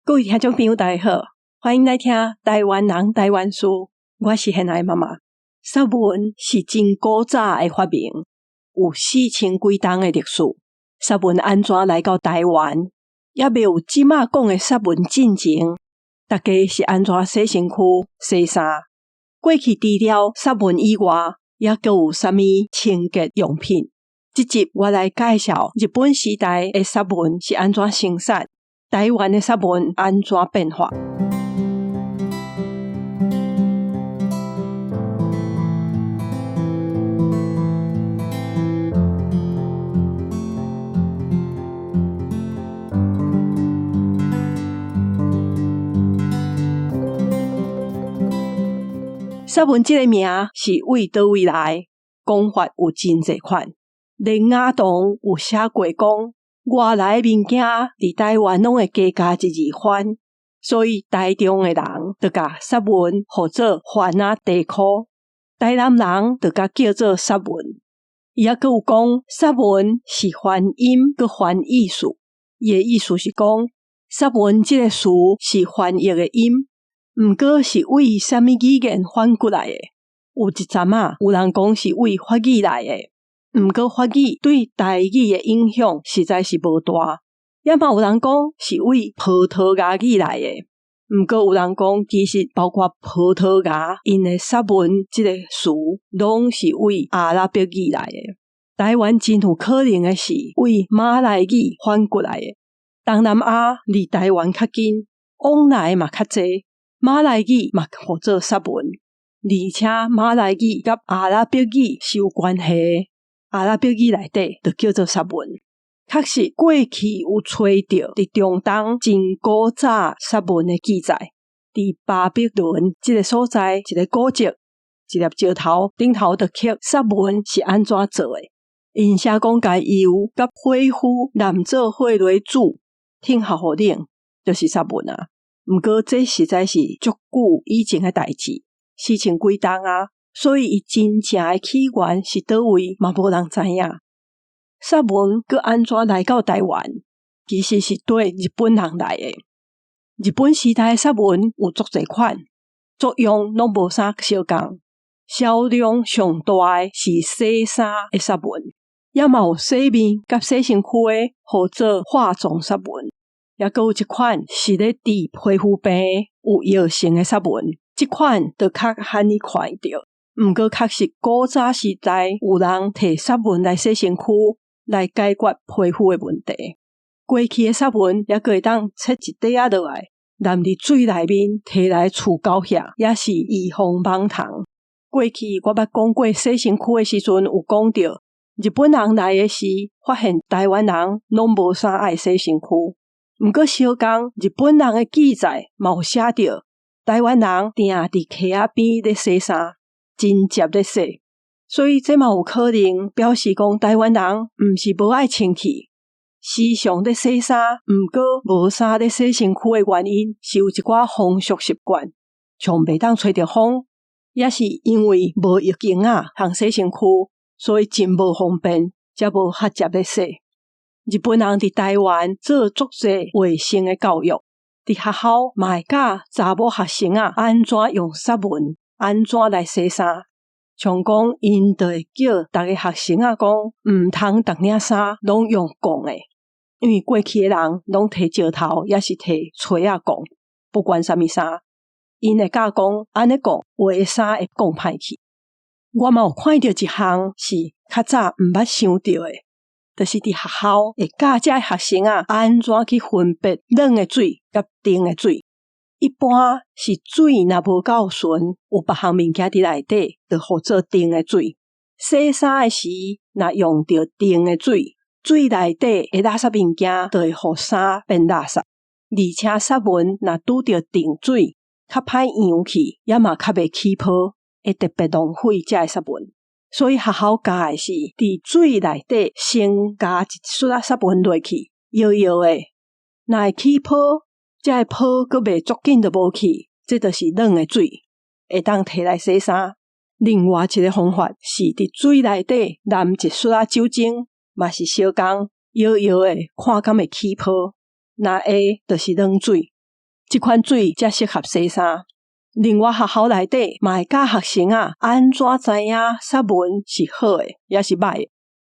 各位聽眾朋友，大家好，歡迎來聽台灣人台灣事。我是現愛媽媽。雪文是真古早的發明，有四千幾冬的歷史。雪文按怎來到台灣，猶未有這馬講的雪文進前，大家是按怎洗身軀、洗衫？過去除了雪文以外，猶閣有啥物清潔用品？這集我來介紹日本時代的雪文是按怎生產。台灣的雪文按怎變化？雪文這个名是對佗位來？講法有真濟款。連雅堂有寫過講，外來的物件佇台灣攏會加加一字番，所以台中的人就共雪文號做番仔地箍，台南人就共叫做雪文。伊猶閣有講，雪文是翻音閣翻意思，伊的意思是講，雪文這个詞是翻譯的音，毋過是對啥物語言翻過來的？有一陣仔有人講是對法語來的。毋過法語對台語的影響實在是無大，也嘛有人講是對葡萄牙語來的。毋過有人講，其實包括葡萄牙𪜶的雪文這个詞，攏是對阿拉伯語來的。台灣真有可能的是對馬來語翻過來的。東南亞離台灣較近，往來嘛較濟，馬來語嘛號做雪文，而且馬來語佮阿拉伯語是有關係的。阿拉伯語內底就叫做雪文。確實過去有揣著佇中東真古早雪文的記載，佇巴比倫這个所在，一个古蹟，一粒石頭頂頭就刻雪文是按怎做的。𪜶寫講共油佮火烌攕做伙落煮，天候予冷，就是雪文啊。毋過這實在是足久以前的代誌，四千幾冬啊。所以，伊真正的起源是佗位嘛無人知影。雪文閣按怎來到台灣，其實是綴日本人來的。日本時代的雪文有足濟款，作用攏無啥相仝。銷量上大的是洗衫的雪文，也嘛有洗面佮洗身軀的，號做化妝雪文。猶閣有一款是咧治皮膚病有藥性的雪文，這款就較罕見看著。毋過，確實古早時代有人提雪文來洗身軀，來解決皮膚的問題。過去的雪文猶閣會當切一塊仔落來，淋佇水內面，提來厝狗遐，也是預防蠓蟲。過去我捌講過洗身軀的時陣，有講著日本人來的時，發現台灣人攏無啥愛洗身軀。毋過相仝日本人的記載嘛有寫著，台灣人定佇溪仔邊咧洗衫。真捷咧洗，所以這嘛有可能表示講台灣人毋是無愛清氣，時常咧洗衫，毋過無啥咧洗身軀的原因是有一寡風俗習慣，像袂當吹著風，抑是因為無浴巾仔通洗身軀，所以真無方便，才無較捷咧洗。日本人佇台灣做足濟衛生的教育，佇學校嘛會教查某學生仔按怎用雪文。按怎來洗衫？像講，𪜶就會叫逐个學生仔講，毋通逐領衫攏用摃的，因為過去的人攏提石頭，抑是提錘仔摃，不管啥物衫，𪜶會教講，按呢摃，有的衫會摃歹去。我嘛有看著一項是較早毋捌想著的，就是佇學校會教這个學生仔按怎去分別冷的水佮凍的水。一般是水若無夠純，有別項物件佇內底，就號做凍的水。洗衫的時，若用著凍的水，水內底的垃圾物件就會予衫變垃圾。而且雪文若拄著凍水，較歹揚去，也嘛較袂起泡，會特別浪費這个雪文。所以學校教的是，佇水內底先加一撮仔雪文落去，搖搖的，若會起泡。這个泡閣袂足緊就無去，這就是冷的水，會當提來洗衫。另外一个方法是佇水內底淋一撮仔酒精，嘛是相仝搖搖的，看敢會起泡。若會，就是冷水。這款水才適合洗衫。另外，學校內底嘛會教學生仔按怎知影雪紋是好的，抑是䆀的。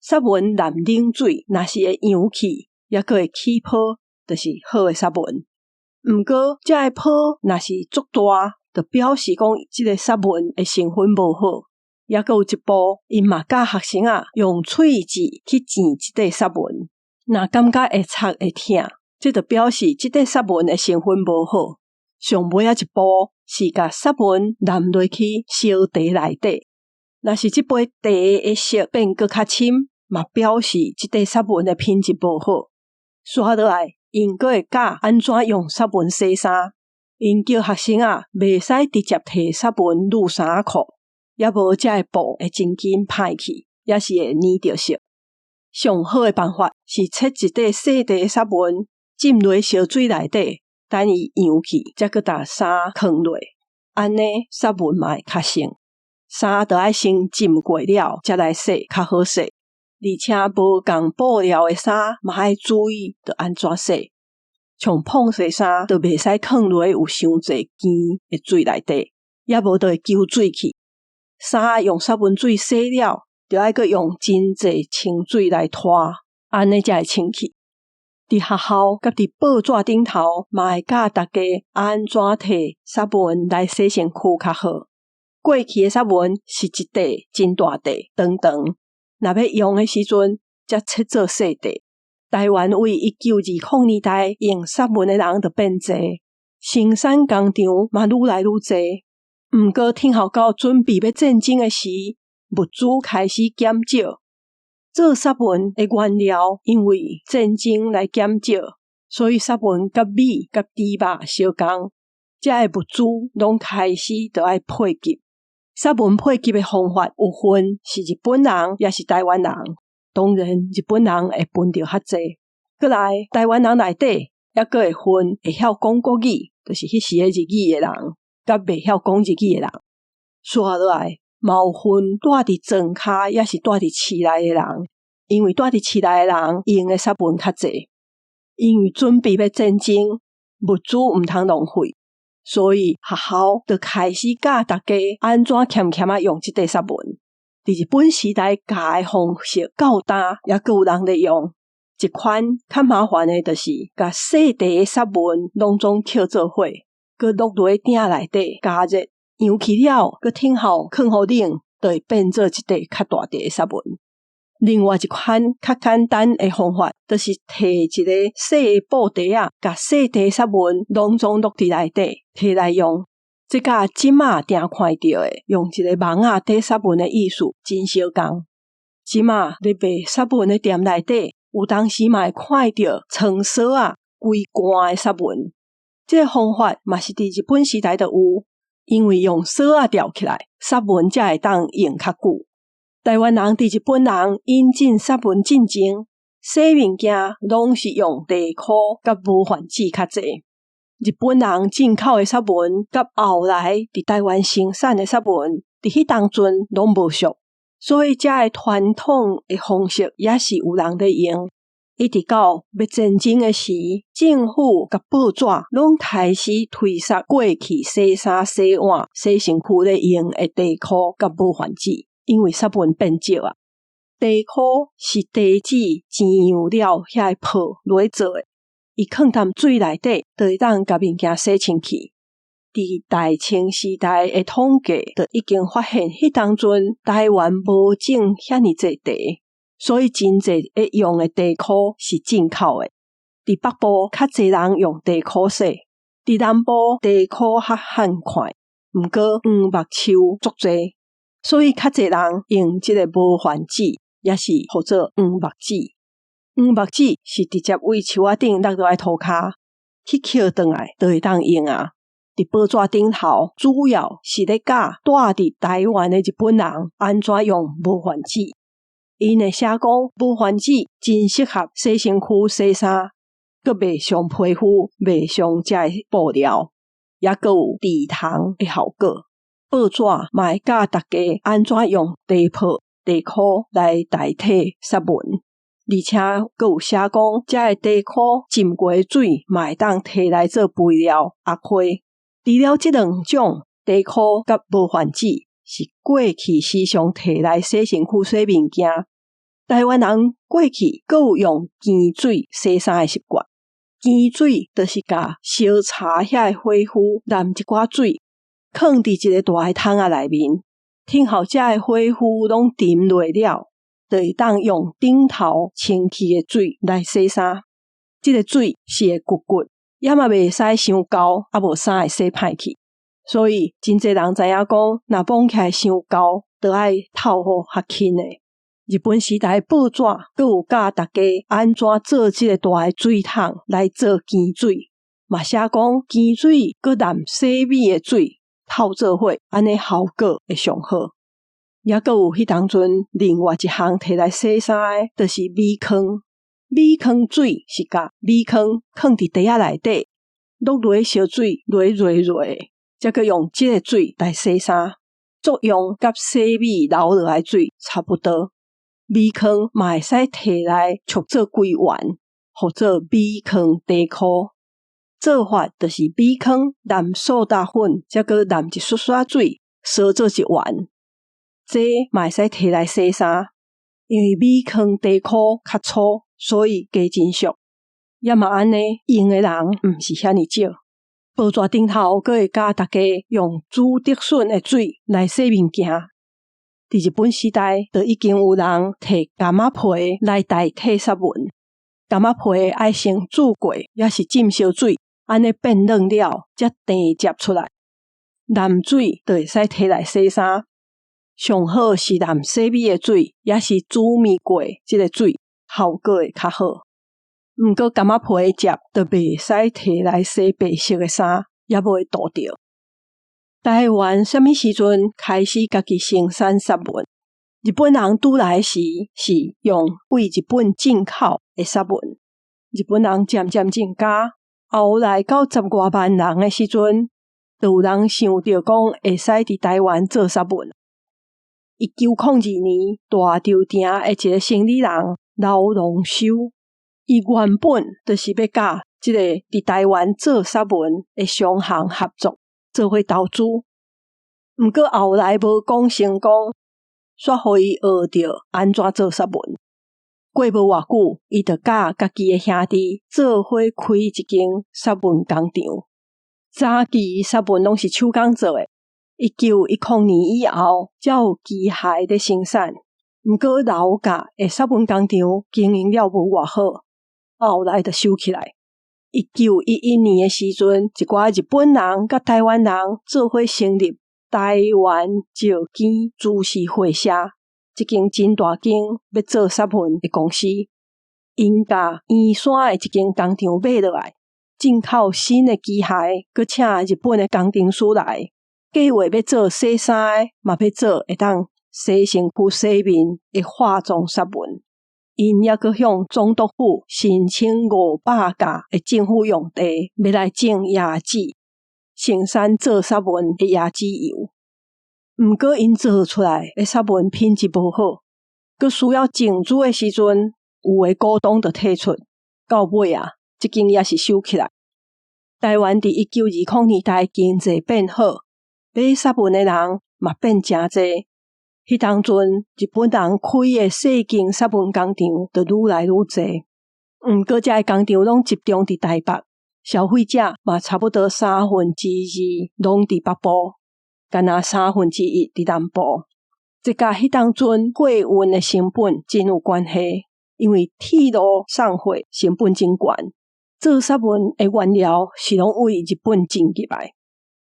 雪紋淋冷水，若是會揚起，抑閣會起泡，就是好的雪紋。毋過，這个泡若是足大，就表示講這个雪紋的成分無好。抑閣有一步，𪜶嘛教學生仔用喙舌去糋這塊雪紋，若感覺會插會疼，這就表示這塊雪紋的成分無好。上尾仔一步是共雪紋淋落去燒茶內底，若是這杯茶的色變閣較深，嘛表示這塊雪紋的品質無好。紲落來，𪜶閣會教按怎用雪紋洗衫。𪜶叫學生仔袂使直接提雪紋擼衫仔褲，抑無才的布會真緊歹去，抑是會黏著色。上好的辦法是切一塊細塊的雪紋，浸落燒水內底。等伊揚起，才閣共衫囥落，按呢雪紋嘛會較省。衫著愛先浸過了，才來洗較好洗。而且無仝布料的衫嘛愛注意，著按怎洗。像膨紗衫，就袂使囥落有傷濟鹹的水內底，抑無就會搝水去。衫用雪紋水洗了，著愛閣用真濟清水來拖，按呢才會清氣。佇學校佮佇報紙頂頭，嘛會教大家按怎提雪紋來洗身軀較好。過去的雪紋是一塊真大塊長長，若欲用的時陣，才切做細塊。台灣為1920年代用雪紋的人就變濟，生產工廠嘛愈來愈濟。毋過，聽候到準備欲戰爭的時，物資開始減少。做雪紋的原料因為戰爭來減少，所以雪紋佮米佮豬肉相仝，這个物資攏開始著愛配給。雪紋配給的方法有分是日本人抑是台灣人，當然日本人會分著較濟。閣來台灣人內底抑閣會分會曉講國語，就是彼時的日語的人，佮袂曉講日語的人。紲落來，嘛有分蹛佇莊跤，抑是蹛佇市內的人，因為蹛佇市內的人用的雪紋較濟，因為準備欲戰爭，物資毋通浪費，所以學校就開始教大家按怎儉儉仔用這塊雪紋。佇日本時代教的方式到今猶閣有人咧用。一款較麻煩的，就是共細塊的雪紋攏總抾做伙，閣落落鼎內底加熱。揚起了，閣等候囥予冷，就會變做一塊較大塊的雪紋。另外一款較簡單的方法，就是提一个細的布袋仔，共細塊雪紋攏總落佇內底，提來用。這佮這馬定看著的用一个網仔袋雪紋的意思真相仝。這馬咧賣雪紋的店內底，有當時嘛會看著倉索仔規罐的雪紋。這个方法嘛是佇日本時代就有。因為用索仔吊起來，雪紋才會當用較久。台灣人佇日本人引進雪紋進前，洗物件攏是用地箍佮無飯紙較濟。日本人進口的雪紋佮後來佇台灣生產的雪紋，佇彼當陣攏無俗，所以這个傳統的方式也是有人咧用。一直到欲戰爭的時，政府佮報紙攏開始推捒過去洗衫、洗碗、洗身軀咧用的地箍佮無飯紙，因為雪紋變少啊。地箍是地紙煎了遐个泡落做的，伊囥踮水內底，就會當共物件洗清氣。佇大清時代的統計，就已經發現，彼當陣台灣無種遐爾濟茶。所以真濟會用的地箍是進口的。佇北部較濟人用地箍洗，佇南部地箍較罕看，毋過黃木樹足濟，所以較濟人用這个無飯紙，抑是號做黃木紙。黃木紙是直接對樹仔頂落落來塗跤，去抾轉來就會當用啊。佇報紙頂頭，主要是咧教蹛佇台灣的日本人按怎用無飯紙。𪜶會寫講無飯紙真適合洗身軀、洗衫，閣袂傷皮膚，袂傷這个布料，抑閣有治蟲的效果。報紙嘛會教大家按怎用茶泡、茶箍來代替雪紋。而且閣有寫講，遮个地箍浸過的水嘛會當提來做肥料壓花。除了這兩種地箍佮無番子，是過去時常提來洗身軀、洗物件。台灣人過去閣有用羹水洗衫的習慣。羹水就是共燒柴遐个火烌淋一寡水，囥佇一个大的桶仔內面，等候遮个火烌攏沉落了，就會當用頂頭清氣的水來洗衫。這个水是會舊舊，也嘛袂使傷厚，啊無衫會洗歹去。所以真濟人知影講，若摸起來傷厚，就愛透予較輕的。日本時代報紙閣有教大家按怎做這个大的水桶來做羹水，嘛寫講羹水閣淋洗米的水透做伙，按呢效果會上好。猶閣有彼當陣另外一項提來洗衫的，就是米糠。米糠水是共米糠囥佇袋仔內底，落落燒水落熱熱，才閣用這个水來洗衫，作用佮洗米流落來水差不多。米糠嘛會使提來焯做規丸，號做米糠地箍。做法就是米糠淋蘇打粉，才閣淋一撮撮水，燒做一丸。這嘛會使提來洗衫，因為米糠地箍較粗，所以加真俗。也嘛按呢，用的人毋是遐爾少。報紙頂頭閣會教大家用煮竹筍的水來洗物件。佇日本時代，就已經有人提柑仔皮來代替雪紋。柑仔皮愛先煮過，抑是浸燒水，按呢變軟了，才搤汁出來。淋水就會使提來洗衫。上好是淋洗米的水，抑是煮麵過這个水，效果會較好。毋過柑仔皮的汁就袂使提來洗白色的衫，也無會塗著。台灣啥物時陣開始家己生產雪紋？日本人拄來時是用對日本進口的雪紋。日本人漸漸增加，後來到十外萬人的時陣，就有人想著講會使佇台灣做雪紋。1902年，大稻埕的一个生理人劉榮修，伊原本就是欲佮這个佇台灣做雪紋的商行合作，做伙投資。毋過後來無講成功，煞予伊學著按怎做雪紋。過無偌久，伊就佮家己的兄弟做伙開一間雪紋工廠。早期雪紋攏是手工做的。1910年以後，才有機械咧生產。毋過劉家的雪紋工廠經營了無偌好，後來就收起來。1911年的時陣，一寡日本人佮台灣人做伙成立台灣石硯株式會社，這間真大間欲做雪紋的公司。𪜶共圓山的一間工廠買落來，進口新的機械，閣請日本的工程師來，計劃欲做洗衫的，嘛欲做會當洗身軀、洗面的化妝雪紋。𪜶猶閣向總督府申請500甲的政府用地，欲來種椰子，生產做雪紋的椰子油。毋過𪜶做出來的雪紋品質無好，閣需要增資的時陣，有的股東就退出，到尾啊，這間也是收起來。台灣佇1920年代經濟變好，買雪紋的人嘛變誠濟。彼當陣，日本人開的細間雪紋工廠就愈來愈濟。毋過這个工廠攏集中佇台北，消費者嘛差不多二攏佇北部，干焦一佇南部。這佮彼當陣貨運的成本真有關係，因為鐵路送貨成本真懸。做雪紋的原料是攏對日本進入來，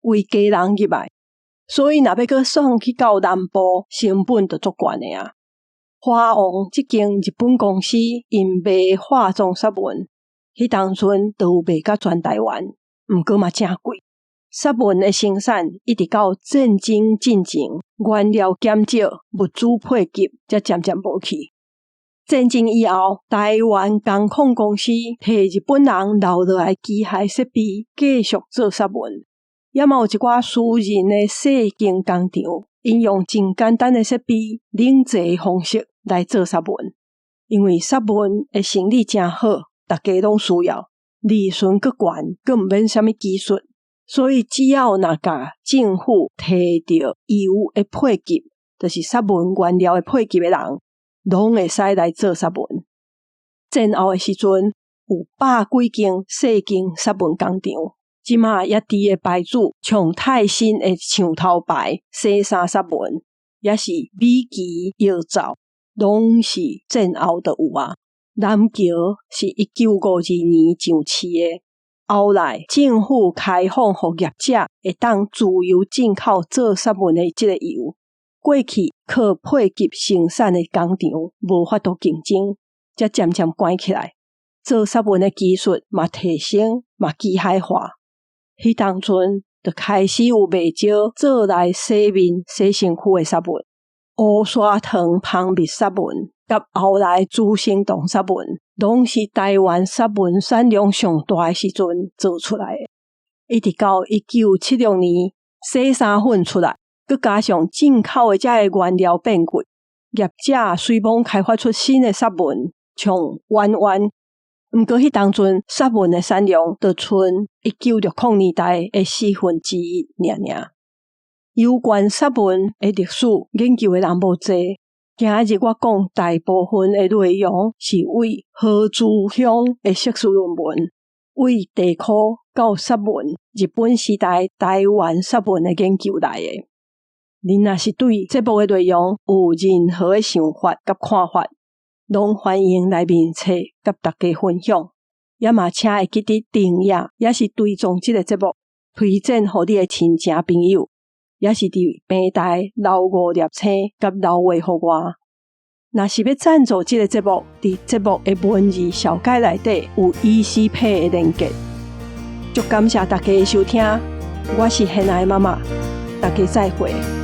對基隆入來。所以，若欲閣送去到南部，成本就足懸的啊。華王這間日本公司𪜶賣化妝雪紋，彼當陣就有賣甲全台灣，毋過嘛誠貴。雪紋的生產一直到戰爭進前，原料減少，物資配給才漸漸無去。戰爭以後，台灣工礦公司提日本人留落來機械設備，繼續做雪紋。也嘛有一寡私人的細間工廠，𪜶用真簡單的設備、冷製方式來做雪紋。因為雪文的生理誠好，逐家攏需要，利潤閣懸，閣毋免啥物技術，所以只要若共政府提著油的配給，就是雪文原料的配給的人，攏會使來做雪文。戰後的時陣，有百幾間細間雪文工廠，這馬猶佇的牌子，像泰新的象頭牌洗衫雪文，抑是米奇藥皂，攏是戰後就有啊。南僑是1952年上市的，後來政府開放予業者會當自由進口做雪文的這个油。過去靠配給生產的工廠無法度競爭，才漸漸關起來。做雪文的技術嘛提升，嘛機械化。彼當陣就開始有袂少做來洗面、洗身軀的雪文，烏沙糖蜂蜜雪文，佮後來資生堂雪文，攏是台灣雪文產量上大的時陣做出來的。一直到1976年洗衫粉出來，閣加上進口的這个原料變貴，業者隨罔開發出新的雪文，像圓圓。毋過彼當陣雪文的產量就賰1960年代的四分之一爾爾。有關雪文的歷史研究的人無濟。今日我講大部分的內容是為何姿香的碩士論文，為地科到雪文日本時代台灣雪文的研究來的。恁若是對節目的內容有任何的想法佮看法，攏歡迎來面冊佮大家分享。也嘛請會記得訂閱，抑是追蹤這个節目，推薦予你的親情朋友，抑是佇平台留五粒星佮留話予我。若是欲贊助這个節目，佇節目的文字紹介內底有 ECPay 的連結。足感謝大家的收聽，我是現愛媽媽，大家再會。